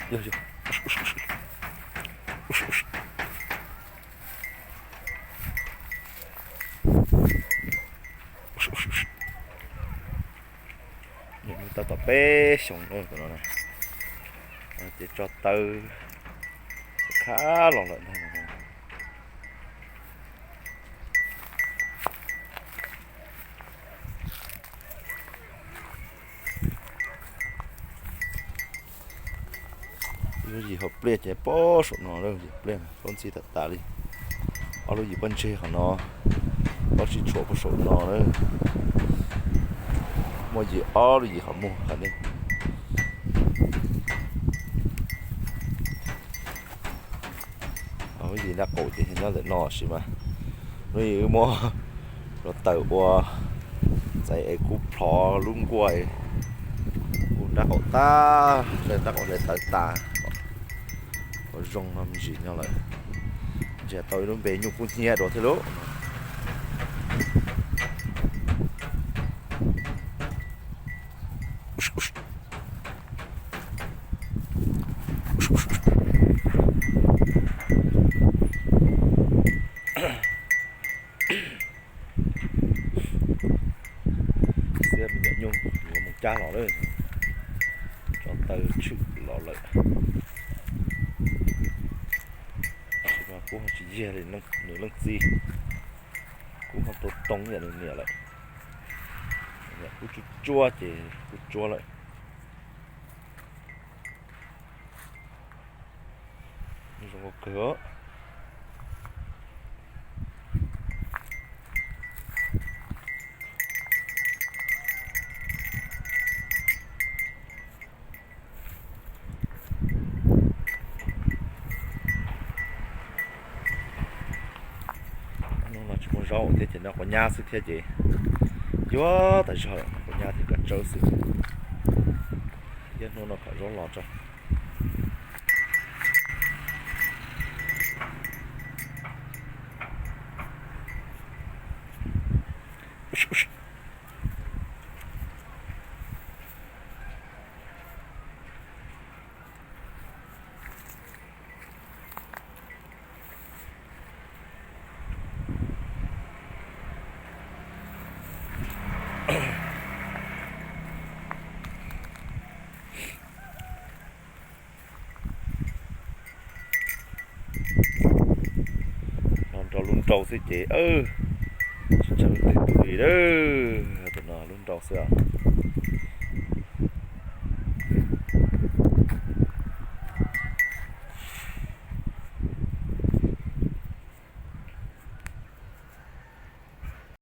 Yog, yog. Tab tom peb xyoos no ces tso taw khab los lawm ntag. Lub yim hauv pliaj ces poob saum no lawm, yim pliaj poob ntxi tas tas li. Ob lub yim pob ntseg qhov no, pob sib tshuam poob saum no na. Muaj yim ob lub yim qhov muag qhov no. Lub yim nrab qaum ces nyob ntawm no tab sis mas lub yim wb muab los taws ua txais es kub plhov lub nkuaj, kuj nrab qaum tag, nrab qaum hle tawv tas. Qhov zoo no me ntsis nyob lawm, ntshe tau ib lub npe nyuj kub hnyiab dua thiab lauj. Xiab me nyuam nyuj yuav mus cab los lawm, tso taw tshwm los lawm. Tab sis mas kub ho tsis yag li nws leej txiv, kub ho tau too ib yam nws niam lawm. Kub tsuab tsuab ces kub tsuab lawm. Zoo kawg. Hnub no tsis muaj zaub thiab ces noj quav nyab xwb thiab ces yuav tas zog quav nyab thiab kab tsawb xwb. Thiab hnub no khom zaub los tso. Los nrog lub nrau xwb ces tsis tshua leej twg tu li lawm. Tus no lub nrau xwb.